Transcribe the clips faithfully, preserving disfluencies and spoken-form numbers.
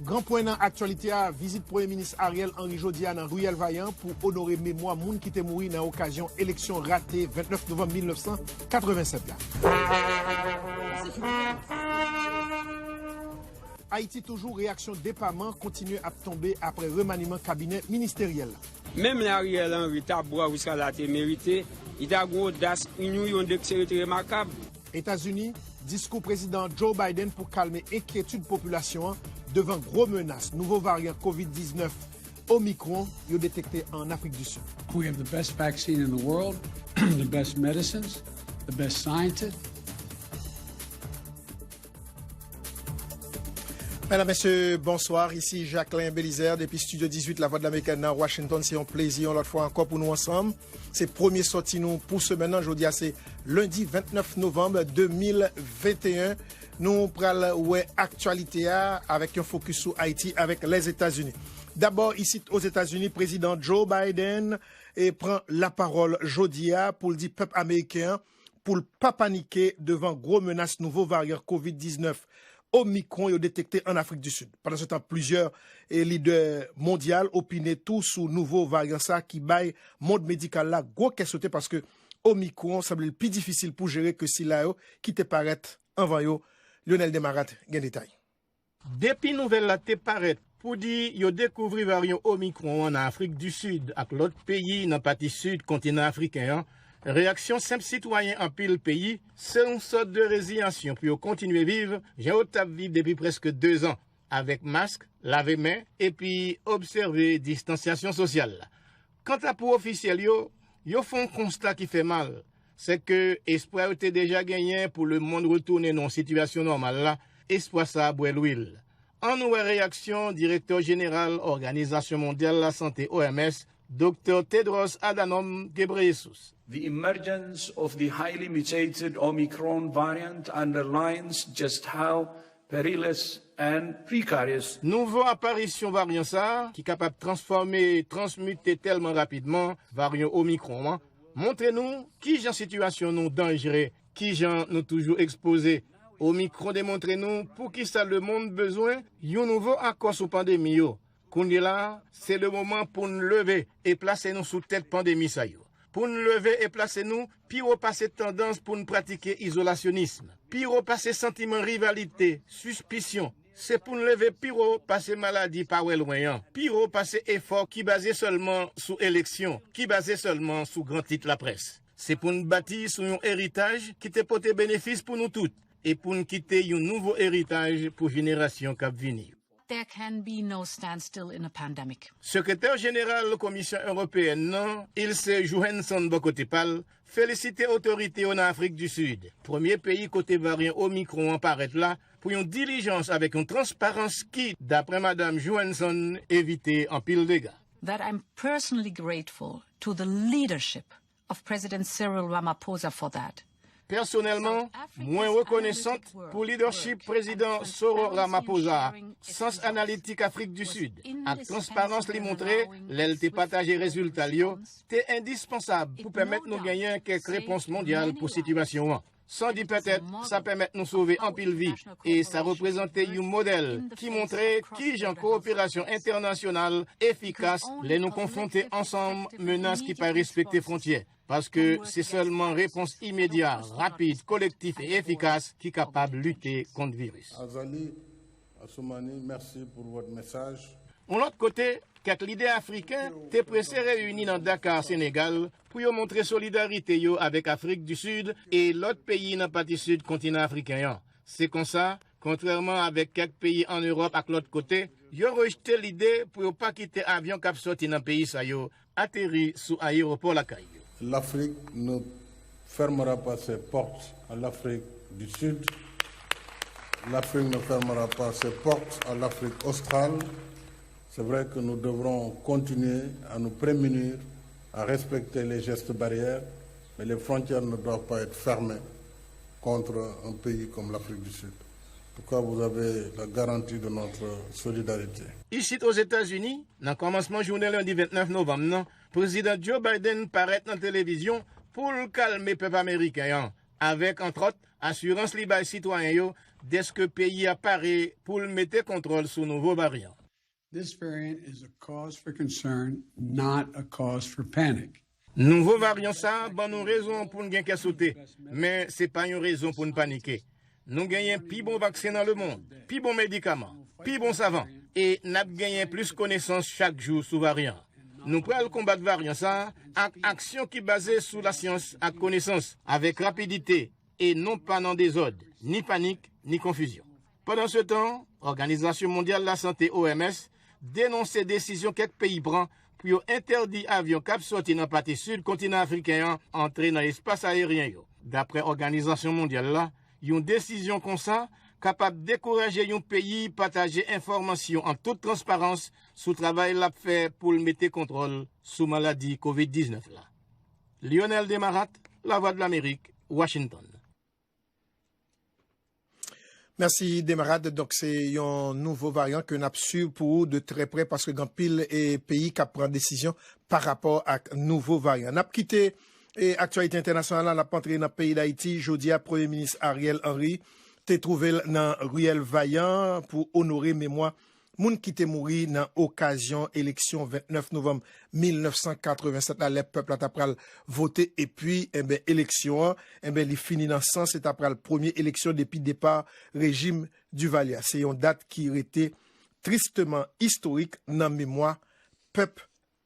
Gran pwen nan aktyalite a, vizit Premye Minis Ariel Henry jodi a nan Riyèl Vayan pou onore memwa moun ki te mouri nan okazyon eleksyon rate vennèf novanm mil nèf san katrevennsèt la. Ayiti toujou, reyaksyon depaman kontinye ap tonbe apre remaniman kabinè ministeryèl la. Menm lè Ariel Henry t ap bwè jiska la te merite, li ta gen odas inouye, yon dekseriyote remakab. Etazini, diskou Prezidan Joe Biden pou kalme enkyetid popilasyon an devan gwo menas nouvo varyan kovid diznèf Omicron yo detekte an Afrik di Sid. We have the best vaccine in the world, the best medicines, the best scientists. Medam, mesye, bonswa. Isi Jacquelin Belizaire depi Studio dizuit Lavwadlamerik nan Washington. Se yon plezi yon lòt fwa ankò pou nou ansanm. Se premye sòti nou pou semèn nan. Jodi a se lendi vennèf novanm de mil venteyen. Nou pral wè aktyalite a avèk yon fokis sou Ayiti avèk Lèzetazini. Dabò, isit Ozetazini, Prezidan Joe Biden e pran lapawòl jodi a pou l di pèp ameriken an pou l pa panike devan gwo menas nouvo varyan kovid diznèf Omicron yo detekte an Afrik di Sid. Pandansetan, plizyè, e, lidè mondyal opine tou sou nouvo varyan sa ki bay mond medikal la gwo kè sote paske Omicron sanble l pi difisil pou jere ke sila yo ki te parèt anvan yo. Lionel Demarat gen detay. Depi nouvèl la te parèt pou di yo dekouvri varyan Omicron an nan Afrik di Sid ak lòt peyi nan pati sid kontinan afriken an, reyaksyon senp sitwayen anpil peyi se yon sòt de reziyasyon pou yo kontinye viv jan yo t ap viv depi prèske dezan, avèk mask, lave men, epi obsève distansyasyon sosyal la. Kanta pou ofisyèl yo, yo fè yon konsta ki fè mal, se ke espwa yo te deja genyen pou lemonn retounen nan yon sitiyasyon nòmal la, espwa sa a bwè lwil. Ann wè reyaksyon Direktè Jeneral Òganizasyon Mondyal Lasante, O M S, Doktè Tedros Adhanom Ghebreyesus. The emergence of the highly mutated Omicron variant underlines just how perilous and precarious. Nouvo aparisyon varyan sa a, ki kapab transfòme, transmite tèlman rapidman, varyan Omicron an, montre nou kijan sitiyasyon nou danjre, kijan nou toujou ekspoze. Omicron demontre nou poukisa lemonn bezwen yon nouvo akò sou pandemi yo. Kounye la a, se le moman pou n leve e plase nou sou tèt pandemi sa yo. Pou n leve e plase nou pi wo pase tandans pou n pratike izolasyonism, pi wo pase santiman rivalite, sispisyon. Se pou n leve pi wo pase maladi pa wè lwen an, pi wo pase efò ki baze sèlman sou eleksyon, ki baze sèlman sou gran tit laprès. Se pou n bati sou yon eritaj ki te pote benefis pou nou tout, e pou n kite yon nouvo eritaj pou jenerasyon k ap vini yo. There can be no standstill in a pandemic. Sekretè Jeneral Komisyon Ewopeyèn nan, Ilse Johansson, bò kote pa l, felisite otorite yo nan Afrik di Sid, premye peyi kote varyan Omicron an parèt la, pou yon dilijans avèk yon transparans ki, daprè Madanm Johansson, evite anpil dega. That I'm personally grateful to the leadership of President Cyril Ramaphosa for that. Pèsonèlman, mwen rekonesan pou lidèchip Prezidan Cyril Ramaphosa a, sans analitik Afrik di Sid, ak transparans li montre lè l te pataje rezilta l yo, te endispansab pou pèmèt nou genyen kèk repons mondyal pou sitiyasyon an. San di pètèt, sa pèmèt nou sove anpil vi, e sa reprezante yon modèl ki montre kijan kowoperasyon entènasyonal efikas lè nou konfwonte ansanm menas ki pa respekte fwontyè. Paske se sèlman repons imedya, rapid, kolektif e efikas ki kapab lite kont viris. Azali Assoumani, merci pour votre message. Yon lòt kote, kèk lidè afriken te prese reyini nan Dakar, Senegal, pou yo montre solidarite yo avèk Afrik di Sid e lòt peyi nan pati sid kontinan afriken an. Se konsa, kontrèman avèk kèk peyi ann Ewòp ak lòt kote, yo rejte lide pou yo pa kite avyon k ap sòti nan peyi sa yo ateri sou ayewopò lakay yo. L'Afrique ne fermera pas ses portes à l'Afrique du Sud. L'Afrique ne fermera pas ses portes à l'Afrique australe. C'est vrai que nous devrons continuer à nous prémunir, à respecter les gestes barrières, mais les frontières ne doivent pas être fermées contre un pays comme l'Afrique du Sud. En tout cas, vous avez la garantie de notre solidarité. Isit Ozetazini, nan kòmansman jounen lendi vennèf novanm nan, Prezidan Joe Biden parèt nan televizyon pou l kalme pèp ameriken an, avèk, antwòt, asirans li bay sitwayen yo dèske peyi a pare pou l mete kontwòl sou nouvo varyan. This variant is a cause for concern, not a cause for panic. Nouvo varyan sa a ban nou rezon pou n gen kè sote, men se pa yon rezon pou n panike. Nou genyen pi bon vaksen nan lemonn, pi bon medikaman, pi bon savan, e n ap genyen plis konesans chak jou sou varyan an. Nou pral konbat varyan sa a ak aksyon ki baze sou lasyans ak konesans, avèk rapidite e non pa nan dezòd, ni panik, ni konfizyon. Pandansetan, Òganizasyon Mondyal Lasante, O M S, denonse desizyon kèk peyi pran pou yo entèdi avyon k ap sòti nan pati sid kontinan afriken an antre nan espas ayeryen yo. Daprè Òganizasyon Mondyal la, yon desizyon konsa kapab dekouraje yon peyi pataje enfòmasyon an tout transparans sou travay l ap fè pou l mete kontwòl sou maladi kovid diznèf la. Lionel Desmarattes, Lavwadlamerik, Washington. Mèsi Desmarattes. Donk se yon nouvo varyan ke n ap swiv pou ou de trè prè paske gen anpil e, peyi k ap pran desizyon pa rapò ak nouvo varyan. N ap kite e, aktyalite entènasyonal la, n ap antre nan peyi Dayiti. Jodi a, Premye Minis Ariel Henry te twouve l nan Riyèl Vayan pou onore memwa moun ki te mouri nan okazyon eleksyon vennèf novanm mil nèf san katrevennsèt la, lè pèp la ta pral vote, epi, enben, eleksyon an, enben, li fini nan san, se ta pral premye eleksyon depi depa rejim Duvalier. Se yon dat ki rete tristeman istorik nan memwa pèp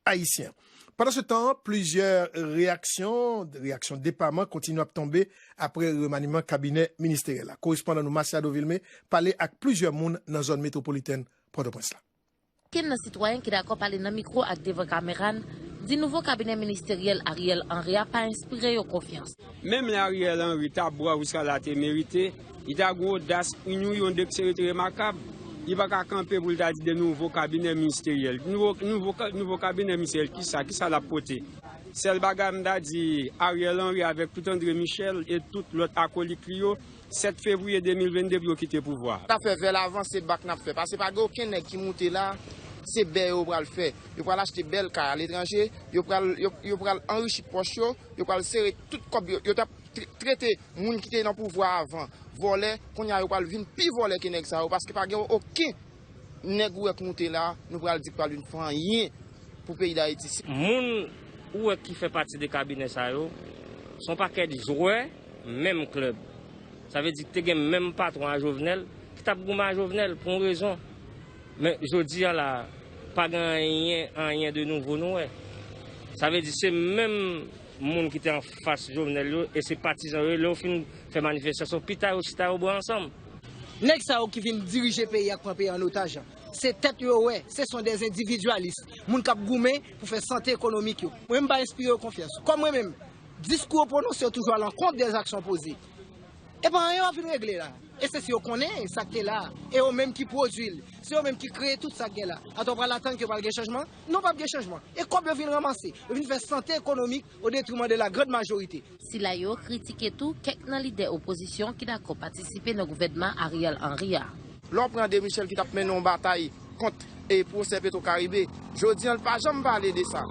ayisyen. Pandansetan, plizyè reyaksyon, reyaksyon depaman kontinye ap tonbe apre remaniman kabinè ministeryèl la. Korespondan nou Masiado Vilmé pale ak plizyè moun nan zòn metwopolitèn Pòtoprens la. Kenn nan sitwayen ki dakò pale nan mikwo ak devan kamera n di nouvo kabinè ministeryèl Ariel Henry a pa enspire yo konfyans. Menm lè Ariel Henry ta bwav Wiscala te merite, li ta gen odas inouye, yon dextérité remakab. Li pa ka kanpe pou l ta di de nouvo kabinè ministeryèl. Nouvo, nouvo, nouvo kabinè ministeryèl, kisa, kisa l ap pote? Sèl bagay m ta di, Ariel Henry avèk tout André Michel e tout lòt akolik li yo, sèt fevriye de mil vennde pou yo kite pouvwa. N ap fè vèl avanse bak n ap fè. Paske pa gen okenn nèg ki moute la, se bè yo pral fè. Yo pral achte bèl kay aletranje, yo pral, yo, yo pral anrichi pòch yo, yo pral sere tout kòb yo. Yo t ap trete moun ki te nan pouvwa avan vòlè, kounye a yo pral vin pi vòlè ke nèg sa yo, paske pa gen okenn nèg ou wè k moute la, nou pral di k pral vin fè anyen pou peyi Dayiti. Moun ou wè ki fè pati de kabinè sa yo, se yon pakèt jwè menm klèb. Sa vle di ki te gen menm patwon a Jovenel, ki t ap goumen a Jovenel pou yon rezon. Men jodi a la, pa gen anyen, anyen de nouvo nou wè. Sa vle di se menm moun ki te anfas Jovenel yo e se patizan yo, lè yo fin fè manifestasyon, pita yo chita yo bwè ansanm. Nèg sa yo ki vin dirije peyi a k pran peyi a an otaj an, se tèt yo yo wè, se sont des individualistes, moun k ap goumen pou fè sante ekonomik yo. Mwen menm m pa enspire yo konfyans. Kòm mwen menm, diskou yo pwononse yo toujou alankont des actions posées. E pa anyen w ap vin regle la. E se si yo konnen sa k te la, e yo menm ki pwodui l, se yo menm ki kreye tout sa k gen la. Atò w pral atann ke pral gen chanjman? Non, p ap gen chanjman. E kòb yo vin ranmase, yo vin fè sante ekonomik au détriment de la grande majorité. Sila yo kritike tou kèk nan lidè opozisyon ki dakò patisipe nan gouvènman Ariel Henry a. Lè w pran André Michel ki t ap mennen yon batay kont e pwosè Petro Caribe, jodi a l pa janm pale de sa.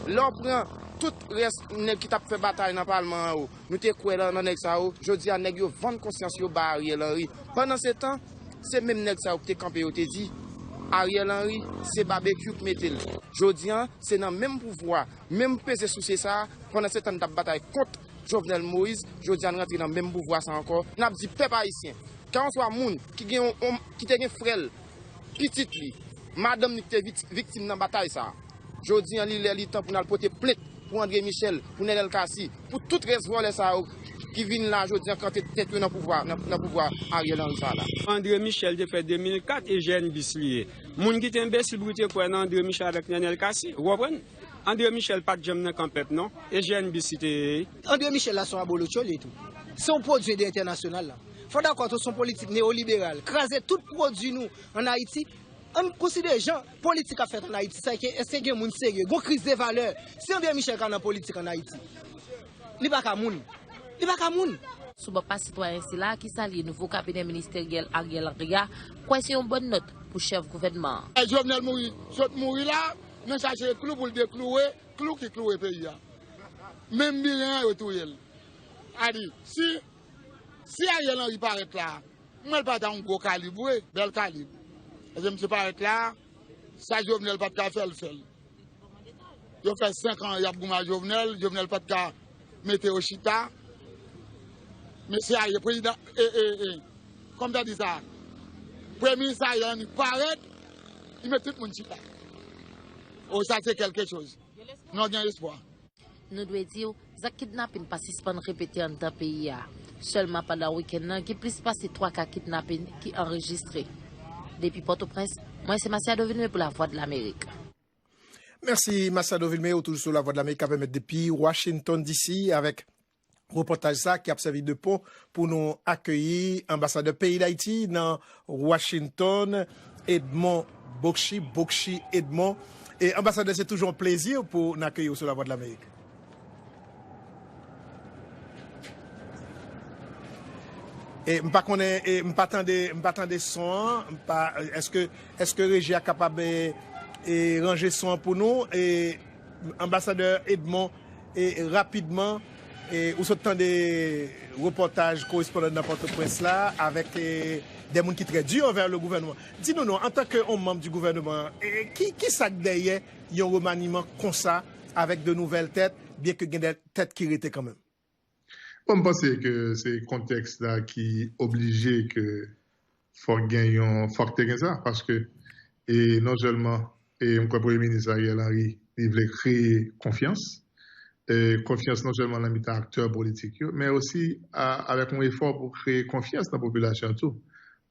Lè w pran tout rès nèg ki t ap fè batay nan palman an yo, nou te kwè nan nèg sa yo, jodi a nèg yo vann konsyans yo bay Ariel Henry. Pandansetan, se menm nèg sa yo ki te kanpe yo te di Ariel Henry se babekyou k mete l. Jodi a, se nan menm pouvwa, menm peze souse sa, pandansetan n t ap batay kont Jovenel Moïse, jodi a n rantre nan menm pouvwa sa ankò. N ap di pèp ayisyen, kèlkanswa moun ki gen yon, ki te gen frè l, pitit li, madanm li ki te viktim nan batay sa, jodi a li lè li tan pou n al pote plent pou André Michel, pou Nenel Cassy, pou tout rès vòlè sa yo ki vin la jodi a kante tèt yo nan pouvwa, nan, nan pouvwa Ariel Henry sa la. André Michel te fè de mil kat e GNBis li ye. Moun ki te enbesil pou yo te kwè nan André Michel avèk Nenel Cassy, ou konprann? André Michel pa t janm nan kan pèp non, e GNBis li te ye. André Michel la se yon abolotcho li ye tou. Se yon pwodui de entènasyonal la. Fò w dakò tou se yon politik neyoliberal, kraze tout pwodui nou ann Ayiti. Ann konsidere jan politik ap fèt ann Ayiti, sa ke èske gen moun serye? Gon kriz de valè. Si André Michel ka nan politik ann Ayiti, li pa ka moun. Li pa ka moun. Sou bò pa sitwayen sila ki salye nouvo kabinè ministeryèl Ariel Henry a, kwè se yon bòn nòt pou chèf gouvènman an. Lè Jovenel mouri, sot mouri la, nan chache klou pou l deklouwe, klou ki klouwe peyi a. Menm bilen an yo touye l. A di, si, si Ariel Henry parèt la, Mwen, l pa t yon gwo kalib vre, bèl kalib. Paske misye parèt la, sa Jovenel pa t ka fè, l fè l. Yo fè senk an y ap goumen ak Jovenel, Jovenel pa t ka mete yo chita. Mesye a ye prezidan, e, e, e, kòm ta di sa, premye minis ayè an, li parèt, li met tout moun chita. O, sa se kèlke choz. Nou gen espwa. Nou dwe di w, zak kidnapin pa sispann repete anndan peyi a. Sèlman pandan wikenn nan, gen plis pase twa ka kidnapin ki anrejistre. Depi Pòtoprens, mwen se Masiado Vilmé pou Lavwadlamerik. Mèsi Masiado Vilmé, ou toujou sou Lavwadlamerik k ap emèt depi Washington D C avèk repòtaj sa ki ap sèvi de pon pou nou akeyi anbasadè peyi Dayiti nan Washington, Edmond Bokchi, Bokchi Edmond. E anbasadè, se toujou yon plezi pou n akeyi w sou Lavwadlamerik. E m pa konnen, e m pa tande, m pa tande son an, m pa, èske, èske reji a kapab e, e ranje son an pou nou? E anbasadè Edmond, e rapidman, e ou sot tande repòtaj korespondan nan Pòtoprens la avèk e, de moun ki trè di anvè le gouvènman. Di nou non, antanke yon manm di gouvènman, e ki, ki sa k dèyè yon remaniman konsa avèk de nouvèl tèt, byenke gen de tèt ki rete kanmenm? Bon, m panse ke se kontèks la ki oblije ke fòk gen yon, fòk te gen sa, paske e non sèlman e m kwè Premye Minis Ariel Henry li vle kreye konfyans, e konfyans non sèlman nan mitan aktè politik yo, men osi a, avèk yon efò pou kreye konfyans nan popilasyon an tou,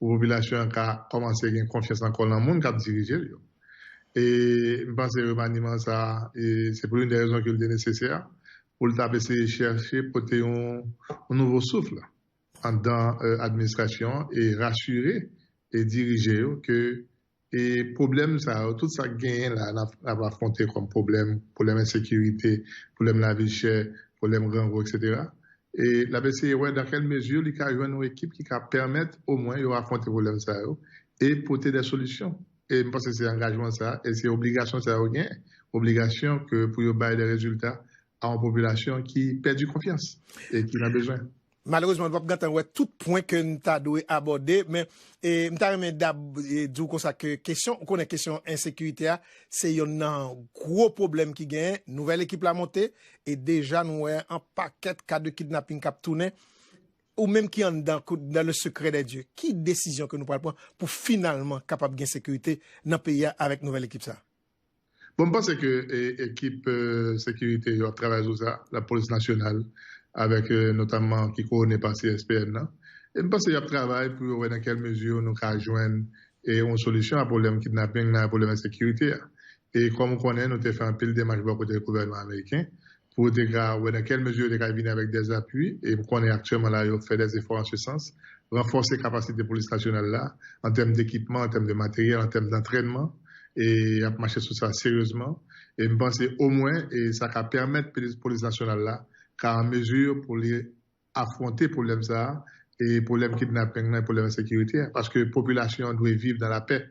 pou popilasyon an ka kòmanse gen konfyans ankò nan moun k ap dirije l yo. E m panse remaniman sa a, e se pou youn de rezon ke l te nesesè, pou l t ap eseye chèche pote yon, yon nouvo souf anndan e, administrasyon an e rasire e dirije yo ke e pwoblèm sa yo, tout sa k genyen la, n ap, n ap afwonte kòm pwoblèm, pwoblèm ensekirite, pwoblèm lavi chè, pwoblèm grangou, etsetera. E l ap eseye wè dans quelle mesure li ka jwenn yon ekip ki ka pèmèt omwen yo afwonte pwoblèm sa yo e pote de solisyon. E m panse se angajman sa, e se obligasyon sa yo genyen. Obligasyon ke pou yo bay de rezilta a yon popilasyon ki pèdi konfyans e ki nan bezwen. Malerezman, nou p ap gentan wè tout pwen ke n ta dwe abòde, men e, m ta renmen dab, e, di w konsa ke kesyon, ou konnen kesyon ensekirite a, se yonn nan gwo pwoblèm ki genyen. Nouvèl ekip la monte, e deja nou wè an pakèt ka de kidnaping k ap tounen. Ou menm ki anndan, dans le secret des dieux, ki desizyon ke nou pral pran pou finalman kapab gen sekirite nan peyi a avèk nouvèl ekip sa a? Bon, m panse ke e, ekip e, sekirite yo ap travay sou sa, Lapolis Nasyonal, avèk e, notamman ki kowone pa C S P N nan. E m panse y ap travay pou yo wè nan kèl mezi nou ka jwenn e, yon solisyon a pwoblèm kidnaping nan, a pwoblèm ensekirite a. E kòm ou konnen, nou te fè anpil demach bò kote gouvènman ameriken pou yo te ka wè nan kèl mezi yo te ka vini avèk dè apui. E m konnen aktyèlman la, yo fè dè efò an se sans, ranfòse kapasite polis nasyonal la, an tèm dekipman, an tèm de materyèl, an tèm dantrènman, e y ap mache sou sa seryezman. E m panse omwen e sa ka pèmèt polis, polis nasyonal la ka an mezi pou li afwonte pwoblèm sa a, e pwoblèm kidnaping nan, e pwoblèm ensekirite a. Paske popilasyon an dwe viv nan lapè,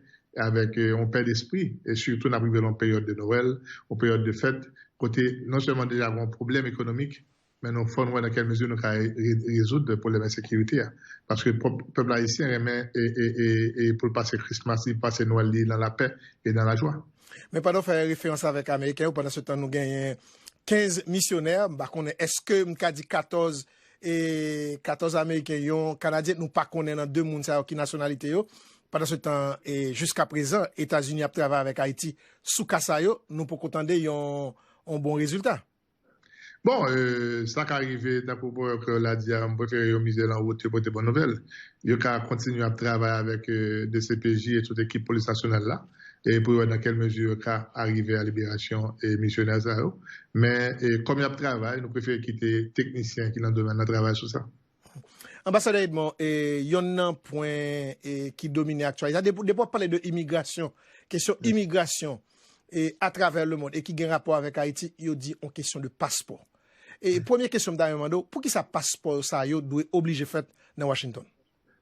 avèk e, yon pè despri, e sitou n ap rive nan yon peryòd de Nwèl, yon peryòd de fèt, kote non sèlman deja gen yon pwoblèm ekonomik, men nou fò n wè nan kèl mezi nou ka re, rezoud pwoblèm ensekirite a. Paske pèp ayisyen renmen e, e, e, e pou l pase Christmas li, pase Nwèl li nan lapè e nan lajwa. Men pandan w fè referans avèk Ameriken yo, pandan se tan nou genyen kenz misyonè, m pa konnen èske m ka di katòz e katòz Ameriken, yon Kanadyen, nou pa konnen nan de moun sa yo ki nasyonalite yo. Pandan se tan, e jiska prezan, Etazini ap travay avèk Ayiti sou ka sa yo, nou poko tande yon, yon bon rezilta. Bon, e, sa ka rive, tankou pwokirè a di a, m prefere yo mize lan wout, yo pote bon nouvèl. Yo ka kontinye ap travay avèk e, D C P J e tout ekip polis nasyonal la, e pou yo wè nan kèl mezi yo ka arive a liberasyon e misyonè sa yo. Men, e, kòm y ap travay, nou prefere kite teknisyen ki nan domèn nan travay sou sa. Anbasadè Edmond, e, yonn nan pwen e, ki domine aktyalite a, depi, depi w ap pale de imigrasyon, kesyon imigrasyon e, atravè lemonn e ki gen rapò avèk Ayiti, yo di yon kesyon de paspò. E premye kesyon m ta renmen mande w, poukisa paspò sa yo dwe oblije fèt nan Washington?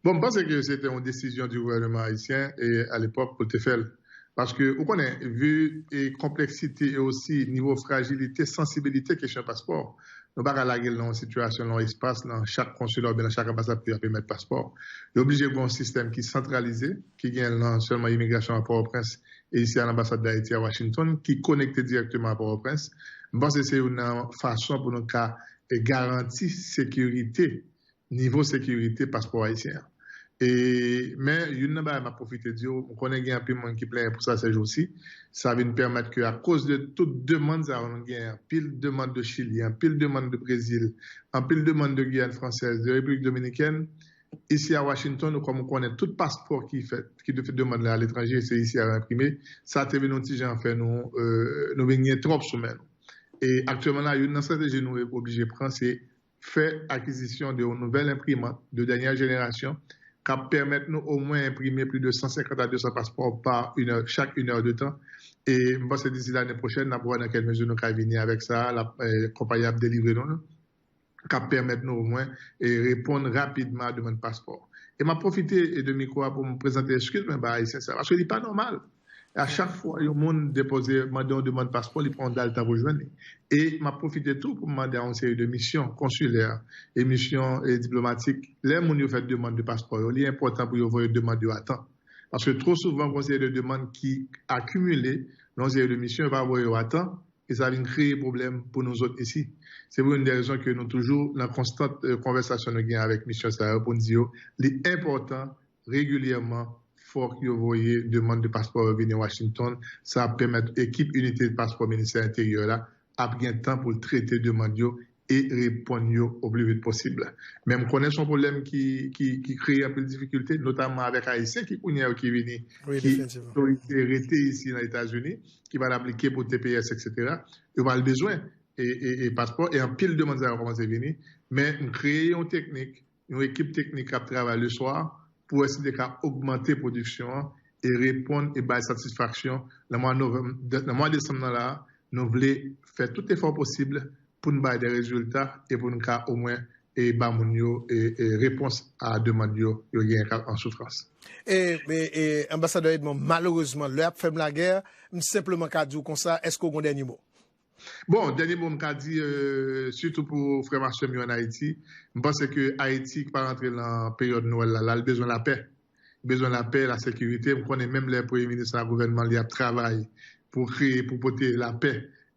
Bon, m panse ke se te yon desizyon di gouvènman ayisyen e, alepòk pou l te fè l. Paske, ou konnen, vi e konpleksite e osi nivo frajilite, sansibilite kesyon paspò, Nou pa ka lage l nan yon sitiyasyon, nan yon espas, nan chak konsila oubyen nan chak anbasad pou y ap emèt paspò. Yo oblije gen yon sistèm ki santralize, ki gen nan sèlman imigrasyon a Pòtoprens e isi a lanbasad Dayiti a Washington, ki konekte dirèkteman a Pòtoprens. M panse se youn nan fason pou nou ka, e, garanti sekirite nivo sekirite paspò ayisyen an. E, men, youn nan bagay m ap pwofite di w, m konnen gen anpil moun ki plenyen pou sa sèjousi. Sa vin pèmèt ke, akoz de tout demann sa yo, nou gen anpil demann de Chili, anpil demann de Brezil, anpil demann de Giyàn Fransèz, de Repiblik Dominikèn. Isi a Washington, nou, kòm ou konnen, tout paspò ki fèt, ki te fè demann la aletranje, se isi a yo enprime. Sa te vin yon ti jan fè nou, e, nou vin gen twòp sou men nou. E aktyèlman la, youn nan estrateji nou oblije pran, se fè akizisyon de yon nouvèl enprimant de dènyè jenerasyon k ap pèmèt nou omwen enprime plis de san senkant a de san paspò pa inè, chak inè de tan. E m panse disi lane pwochèn, n ap wè nan kèl mezi nou ka vini avèk sa, l ap, e, konpayi ap delivre nou l, k ap pèmèt nou omwen, e, reponn rapidman a demann paspò. E m ap pwofite, e, de mikwo a pou m prezante eskiz mwen ba Ayisyen sa, paske li pa nòmal. A chak fwa yon moun depoze, mande yon demann paspò, li pran yon dal tan pou jwenn li. E m ap pwofite tou pou m mande a yon seri de misyon konsilè e misyon, e, diplomatik, lè moun yo fè demann de paspò yo, li enpòtan pou yo voye demann yo a tan. Paske twò souvan, gen yon seri de demann ki akimile nan yon seri de misyon, yo pa voye yo a tan, e sa vin kreye pwoblèm pou nou zòt isi. Se pou youn dè rezon ke nou toujou nan konstant, e, konvèsasyon nou gen avèk misyon sa yo pou n di yo, li enpòtan regilyèman, fòk yo voye demann de paspò yo vini Washington. Sa ap pèmèt ekip inite de paspò ministè enteryè la ap gen tan pou l trete demann yo e reponn yo o pli vit posib. Men m konnen se yon pwoblèm ki, ki, ki kreye anpil difikilte, notamman avèk Ayisyen ki kounye a yo ki vini, ki otorite rete isi nan Etazini, ki pral aplike pou T P S, et cetera. Yo pral bezwen e, e, e paspò, e anpil demann sa yo kòmanse vini. Men m kreye yon teknik, yon ekip teknik k ap travay le swa pou wè si te ka ogmante pwodiksyon an e reponn e bay satisfaksyon nan mwa novanm, nan mwa desanm nan la. Nou vle fè tout efò posib pou n bay de rezilta e pou n ka omwen e ba moun yo e, e repons a demann yo yo gen k ap an soufrans. E, e, e, Anbasadè Edmond, malerezman, lè ap fè m lagè, m senpleman ka di w konsa, èske w gen yon dènye mo? Bon, dènye mo m ka di, e, sitou pou frè m ak sè m yo ann Ayiti, m panse ke Ayiti ki pral antre nan peryòd Nwèl la, la, l bezwen lapè. Bezwen lapè, lasekirite. M konnen menm lè premye minis la, gouvènman li ap travay pou kreye, pou pote lapè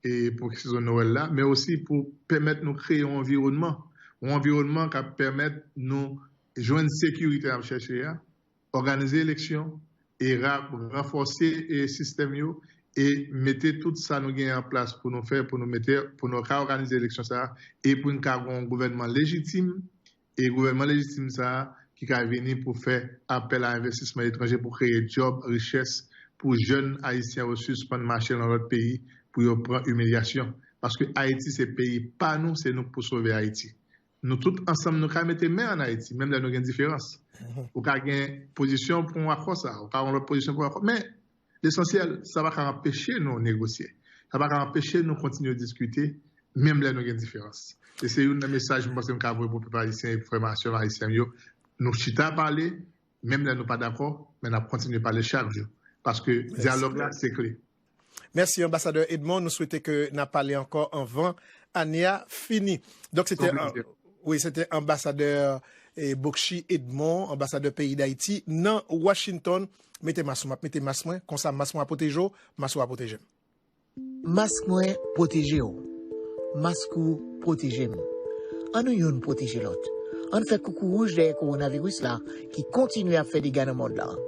e pou sezon Nwèl la, men osi pou pèmèt nou kreye yon anviwònman, yon anviwònman k ap pèmèt nou jwenn sekirite n ap chèche a, òganize eleksyon e ra-, ranfòse e sistèm yo e mete tout sa nou gen an plas pou nou fè, pou nou mete, pou nou ka òganize eleksyon sa a e pou n ka gen yon gouvènman lejitim e gouvènman lejitim sa a ki ka vini pou fè apèl a envestisman etranje pou kreye djòb, richès pou jèn ayisyen yo sispann mache nan lòt peyi pou yo pran imilyasyon. Paske Ayiti se peyi pa nou, se nou k pou sove Ayiti. Nou tout ansanm, nou ka mete men ann Ayiti, menm lè nou gen diferans. Ou ka gen pozisyon pou yon akò sa, ou ka gen lòt pozisyon pou yon akò. Men, lesansyèl, sa pa ka anpeche nou negosye. Sa pa ka anpeche nou kontinye diskite, menm lè nou gen diferans. E se youn nan mesaj m panse m ka voye pou pèp ayisyen e pou frè m ak sè m ayisyen m yo. Nou chita pale, menm lè nou pa dakò, men n ap kontinye pale chak jou. Paske dyalòg la, se kle. Mèsi, Anbasadè Edmond. Nou swete ke n a pale ankò anvan ane a fini. Donk, se te, wi, se te Anbasadè, e, Bokchi Edmond, Anbasadè peyi Dayiti nan Washington. Mete mas ou, m ap mete mas mwen. Konsa, mas mwen a pwoteje w, mas ou a pwoteje m. Mas mwen pwoteje w. Mas ou pwoteje m. Ann nou youn pwoteje lòt. Ann fè koukouwouj dèyè kowonaviris la ki kontinye ap fè dega nan mond lan.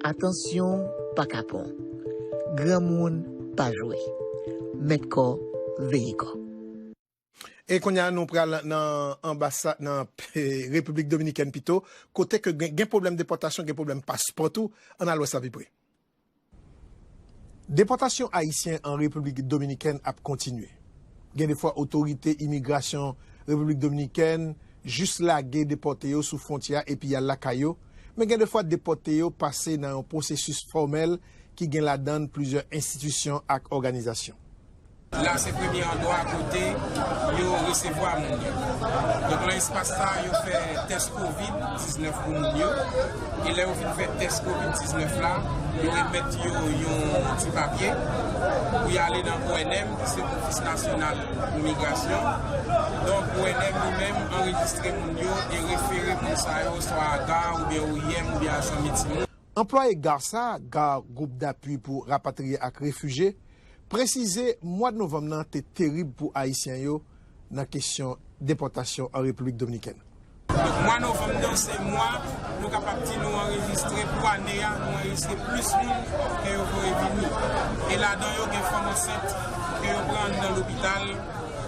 Atansyon, pa kapon. Granmoun, pa jwe. Mèt kò, veye kò. E kounye a, nou pral nan anbasa-, nan Repiblik Dominikèn pito, kote ke gen, gen pwoblèm depòtasyon, gen pwoblèm paspò tou. Ann al wè sa pi pre. Depòtasyon Ayisyen an Repiblik Dominikèn ap kontinye. Gen de fwa, otorite imigrasyon Repiblik Dominikèn jis lage depòte yo sou fwontyè a epi y al lakay yo, men gen de fwa, depòte yo pase nan yon pwosesis fòmèl ki gen ladan l plizyè enstitisyon ak òganizasyon. La se premye andwa kote yo resevwa moun yo. Donk, nan espas sa, yo fè tès kovid diznèf pou moun yo. E lè yo fin fè tès kovid diznèf la, yo remèt yo yon ti papye pou y ale nan O N M, ki se Ofis Nasyonal pou Migrasyon. Donk, O N M li menm anrejistre moun yo e refere moun sa yo swa a GARR oubyen O I M oubyen a Zanmi Timoun. Anplwaye GARR sa, GARR Group d'Appui pour Rapatriés ak Refijye, presize mwa novanm nan te terib pou Ayisyen yo nan kesyon depòtasyon an Repiblik Dominikèn. Donk, mwa novanm nan, se mwa, nou kapab di, nou anrejistre pou ane a, nou anrejistre plis moun ke yo voye vini. E ladan yo, gen fanm ansent ke yo pran anndan lopital,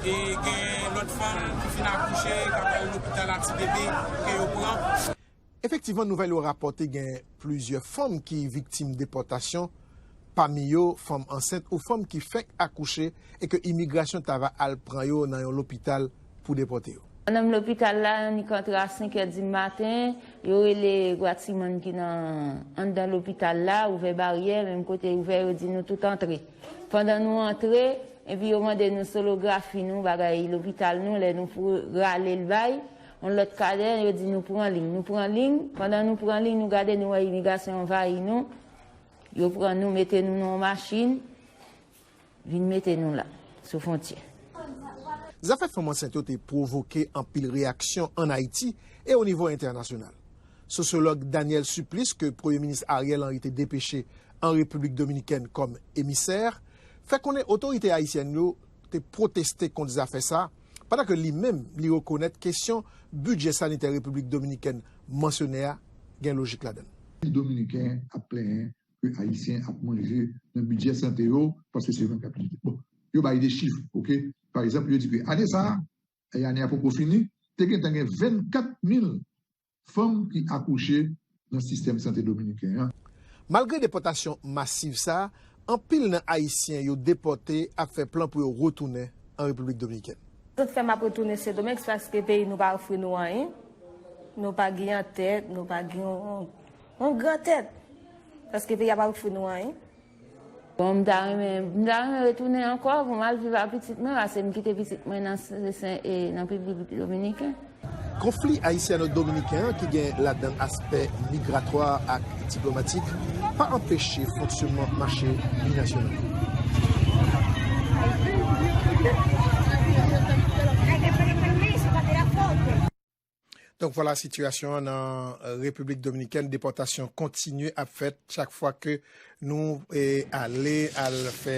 e gen lòt fanm ki fin akouche, k ap al lopital a ti bebe ke yo pran. Efektivman, nouvèl yo rapòte gen plizyè fanm ki viktim depòtasyon, pami yo fanm ansent ou fanm ki fèk akouche e ke imigrasyon ta va al pran yo nan yon lopital pou depòte yo. Nan lopital la, annik antre a senk è di maten, yo rele gratimoun ki nan anndan lopital la, ouvè baryè, menm kote ouvè, yo di nou tout antre. Pandan nou antre, epi yo mande nou sonografi nou, bagay lopital nou, lè nou pou rale l bay, yon lòt kadè, yo di nou pran liy. Nou pran liy, pandan nou pran liy, nou gade, nou wè imigrasyon anvayi nou, yo pran nou, mete nou nan yon machin, vin mete nou la, sou fwontyè. Zafè fanm ansent yo te pwovoke anpil reyaksyon ann Ayiti e o nivo entènasyonal. Sosyològ Daniel Supplice, ke Premye Minis Ariel Henry te depeche an Repiblik Dominikèn kòm emisè, fè konnen otorite ayisyèn yo te pwoteste kont zafè sa, pandan ke li menm, li rekonèt kesyon bidjè sanitè Repiblik Dominikèn mansyone a gen lojik ladan l. Dominiken ap plenyen ke Ayisyen ap manje nan bidjè sante yo, paske se vennkat minit. Bon, yo bay de chif, oke? Pa egzanp, yo di ke ane sa a, e ane a poko fini, te gentan gen vennkat mil fanm ki akouche nan sistèm sante dominiken an. Malgre depòtasyon masiv sa a, anpil nan Ayisyen yo depòte ap fè plan pou yo retounen an Repiblik Dominikèn. Sa k fè m ap retounen Sendomeng, se paske peyi nou pa ofri nou anyen. Nou pa gen yon tèt, nou pa gen yon, yon gran tèt. Paske peyi a pa ofri nou anyen. Bon, m ta renmen, m ta renmen retounen ankò pou m al viv ak pitit mwen, paske m kite pitit mwen nan, nan Repiblik Dominiken. Konfli ayisyano-dominiken an, ki gen ladan l aspè migratwa ak diplomatik, pa anpeche fonksyonman mache binasyonal. Donk, vwala sitiyasyon an nan, eh, Repiblik Dominikèn. Depòtasyon kontinye ap fèt chak fwa ke nou, eh, ale, al fè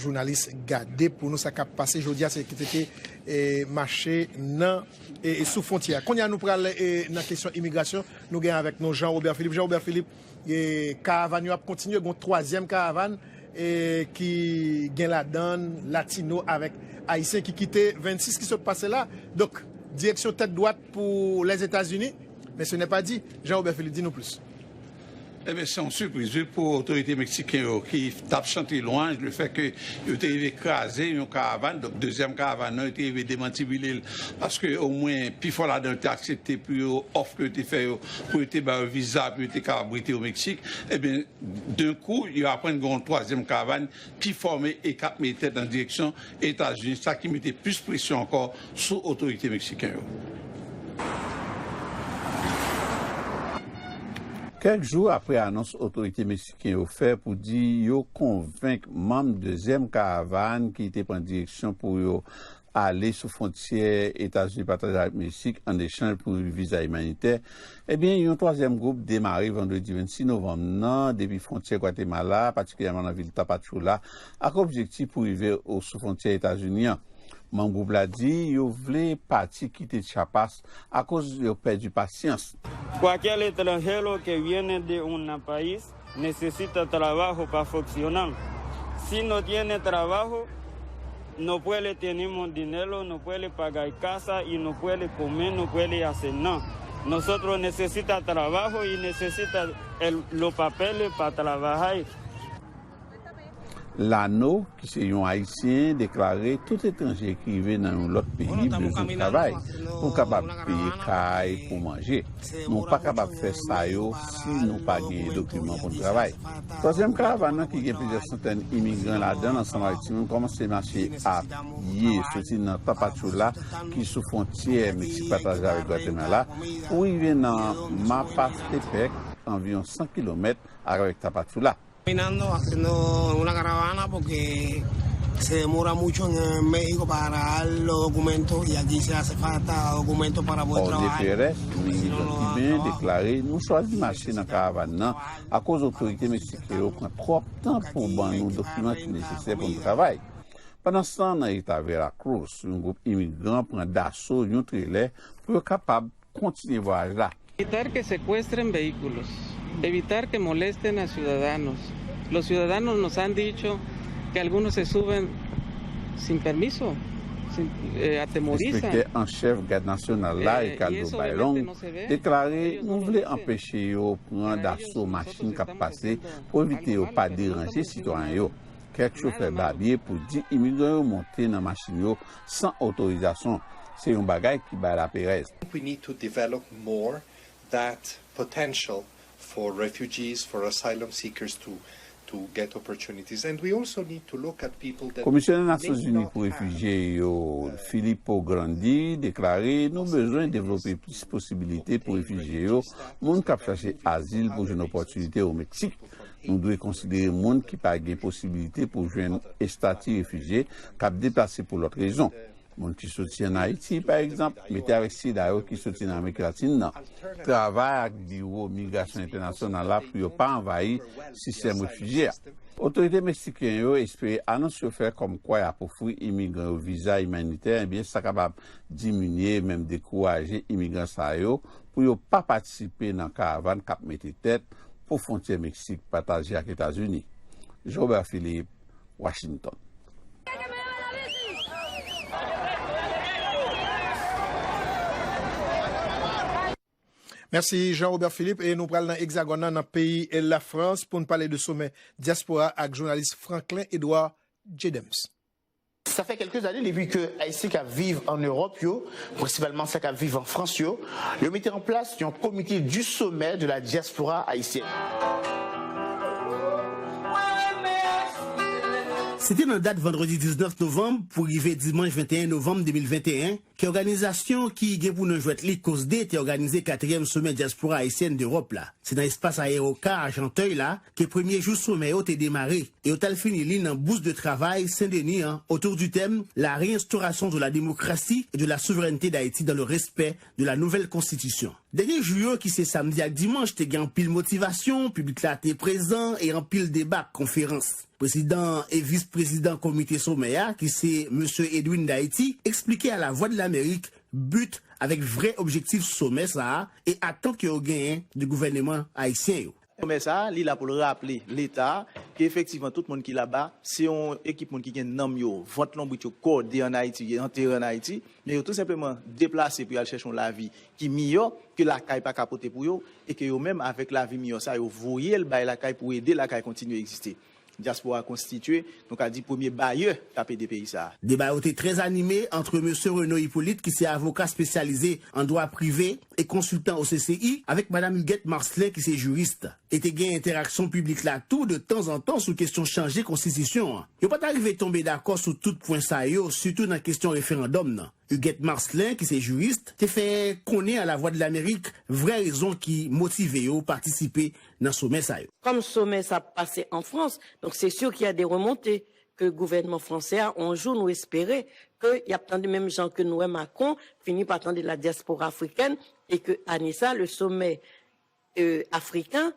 jounalis gade pou nou sa k ap pase jodi a, se ki te, eh, mache nan, eh, sou fwontyè a. Kounye a, nou pral, eh, nan kesyon imigrasyon. Nou gen avèk nou Jean Robert Philippe. Jean Robert Philippe, eh, karavàn yo ap kontinye, gen yon twazyèm karavàn, eh, ki gen ladan l latino avèk ayisyen ki kite vennsis ki sot pase la. Donk, direksyon tèt dwat pou Lèzetazini, men se nè pa di. Jean Robert Philippe, di nou plis. Ebyen, se yon sipriz, wi, pou otorite meksiken yo ki t ap chante lwanj lefètke yo te rive kraze yon karavàn, donk dezyèm karavàn nan, yo te rive demantibile l, paske omwen pifò ladan yo te aksepte pou yo, òf ke yo te fè yo, pou yo te ba yo viza, pou yo te kapab rete o Meksik. Ebyen, d'un coup, yo aprann gen yon twazyèm karavàn ki fòme e k ap mete tèt nan direksyon Etazini, sa ki mete plis presyon ankò sou otorite meksiken yo. Kèk jou apre anons otorite meksiken yo fè pou di yo konvenk manm dezyèm karavàn ki te pran direksyon pou yo ale sou fwontyè Etazini pataje ak Meksik an echanj pou viza imanitè, ebyen, yon twazyèm gwoup demare vandredi vennsis novanm nan depi fwontyè Gwatemala, patikilyèman nan vil Tapachula, ak objektif pou rive o, sou fwontyè Etazini an. Manm gwoup la di yo vle pati kite Chiapas akoz yo pèdi pasyans. Cualquier extranjero que viene de un país necesita trabajo para funcionar. Si no tiene trabajo, no puede tener dinero, no puede pagar casa y no puede comer, no puede hacer nada. Nosotros necesita trabajo y necesita el, los papeles para trabajar. Lano, ki se yon Ayisyen, deklare tout etranje ki rive nan yon lòt peyi bezwen travay pou kapab peye kay, pou manje. Nou pa kapab fè sa yo si nou pa genyen dokiman pou n travay. Twazyèm karavàn nan, ki gen plizyè santèn imigran ladan l ansanm avèk timoun, kòmanse mache a pye soti nan Tapachula, ki sou fwontyè Meksik pataje avèk Gwatemala, pou rive nan Mapastepec, anviwon san kilomèt avèk Tapachula. Caminando, haciendo una caravana porque se demora mucho en México para dar los documentos y aquí se hace falta documentos para poder trabajar. Jorge Pérez, yon imigran kiben, deklare, nou chwazi mache nan karavàn nan akoz otorite meksiken yo pran twòp tan pou ban nou dokiman ki nesesè pou nou travay. Pandanstan, nan eta Veracruz, yon gwoup imigran pran daso yon trelè pou yo kapab kontinye vwayaj la. Evitar que secuestren vehículos, evitar que molesten a ciudadanos. Los ciudadanos nos han dicho que algunos se suben sin permiso, sin, eh, atemorizan. Enspektè an chèf Gad Nasyonal la, Ricardo Bailón, deklare, nou vle anpeche yo pran daso machin k ap pase pou evite yo pa deranje sitwayen yo. Kèk chofè babye pou di imigran yo monte nan machin yo san otorizasyon. Se yon bagay ki bay laperèz. We need to develop more that potential for refugees, for asylum seekers to, to get opportunities. And we also need to look at people that Komisyonè Nasyonzini pou refijye yo, Filippo Grandi, deklare, nou bezwen devlope plis posibilite pou refijye yo, moun k ap chache azil pou jwenn opòtinite o Meksik. Nou dwe konsidere moun ki pa gen posibilite pou jwenn estati refijye, k ap deplase pou lòt rezon. Moun ki soti ann Ayiti, pa egzanp, mete avèk sila yo ki soti nan Amerik Latin nan, travay ak biwo migrasyon entènasyonal la pou yo pa anvayi sistèm refijye a. Otorite meksiken yo espere anons yo fè kòmkwa y ap ofri imigran yo viza imanitè, ebyen, sa kapab diminye, menm dekouraje imigran sa yo pou yo pa patisipe nan karavàn k ap mete tèt pou fwontyè Meksik pataje ak Etazini. Jean Robert Philippe, Washington. Mèsi Jean Robert Philippe, e nou pral nan Egzagòn nan, nan peyi Lafrans, pou n pale de somè dyaspora ak jounalis Franklin Edouard Djedems. Sa fè kèlke zane depi ke Ayisyen k ap viv an Ewòp yo, prensipalman sa k ap viv an Frans yo, yo mete an plas yon komite du sommet de la diaspora haïtienne. Se te nan dat vandredi diznèf novanm pou rive dimanch venteyen novanm de mil venteyen ke òganizasyon ki gen pou non jwèt li COSDE te òganize katriyèm somè dyaspora ayisyèn de Ewòp la. Se nan espas Aérocard Argenteuil la ke premye jou somè yo te demare, e yo t al fini li nan Bourse de Travail Saint-Denis an, autour du thème La réinstauration de la démocratie et de la souveraineté d'Haïti dans le respect de la nouvelle constitution. Dènye jou yo, ki se samdi ak dimanch, te gen anpil motivasyon, piblik la te prezan e anpil deba ak konferans. Prezidan e vis prezidan komite somè a, ki se mesye Edwin Daity, eksplike a Lavwadlamerik but avèk vrè objektif somè sa a e atant ke yo genyen de gouvèneman ayisyen yo. Somè sa a, li la pou l raple Leta a ke efektivman tout moun ki laba, se yon ekip moun ki gen nanm yo, vant lonbrit yo kòde ann Ayiti, antere ann Ayiti, men yo tou senpleman deplase pou y al chèche yon lavi ki miyò ke lakay pa ka pote pou yo, e ke yo menm, avèk lavi miyò sa, yo voye l bay lakay pou ede lakay kontinye egziste. Dyaspora konstitye, nou ka di, premye bayè k ap ede peyi sa a. Deba yo te trè anime ant mesye Renaud Hippolyte, ki se avoka espesyalize an dwa prive e konsiltan o C C I, avèk madanm Huguette Marcelin, ki se jiris. E te gen entèraksyon piblik la tou de tanzantan sou kesyon chanje konstitisyon an. Yo pa t arive tonbe dakò sou tout pwen sa yo, sitou nan kesyon referandòm nan. Huguette Marcelin, ki se jiris, te fè konnen a Lavwadlamerik vrè rezon ki motive yo patisipe nan somè sa yo. Kòm somè sa ap pase an Frans, donk se sur qu'il y a des remontées ke gouvènman fransè a, on jou nou espere ke y ap tande menm jan ke nou wè Macron fini pa tande la diaspora africaine e ke ane sa, le sommet, euh, africain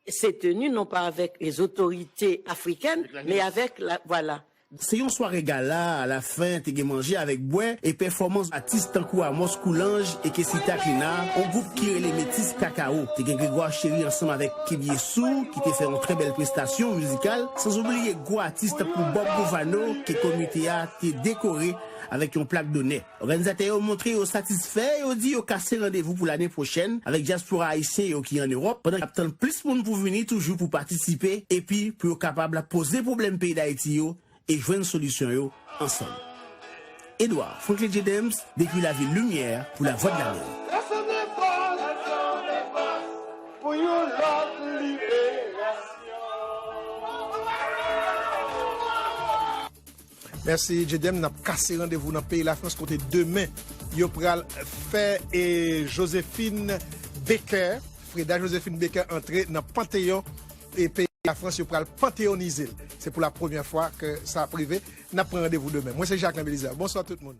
s'est tenu non pas avec les autorités africaines, mais avec la, voilà, Se yon sware gala, alafen te gen manje avèk bwè e pèfòmans atis tankou Amos Coulanges e Kessita Clénard, yon gwoup ki rele Metis Kakao. Te gen Grégoire Chéry ansanm avèk Kebie Sou ki te fè yon trè bèl prestasyon mizikal, sanzobliye gwo atis tankou Bob Bouvano ke komite a te dekore avèk yon plak donè. Òganizatè yo montre yo satisfè, yo di yo kase randevou pou lane pwochèn avèk dyaspora ayisyen yo ki an Ewòp, pandan y ap tann plis moun pou vini toujou pou patisipe epi pou yo kapab poze pwoblèm peyi Dayiti yo e jwenn solisyon yo ansanm. Edouard Franklin J. Dems, depi lavil Limyè, pou Lavwadlamerik. Pou yon lòt liberasyon. Mèsi, Jedem. N ap kase randevou nan peyi Lafrans, kote demen yo pral fè e Joséphine Baker, Freda Joséphine Baker, antre nan Panteyon e peyi Lafrans. Yo pral panteyonize l. Se pou la premyè fwa ke sa ap rive. N ap pran randevou demen. Mwen se Jacques Belizaire. Bonswa tout moun.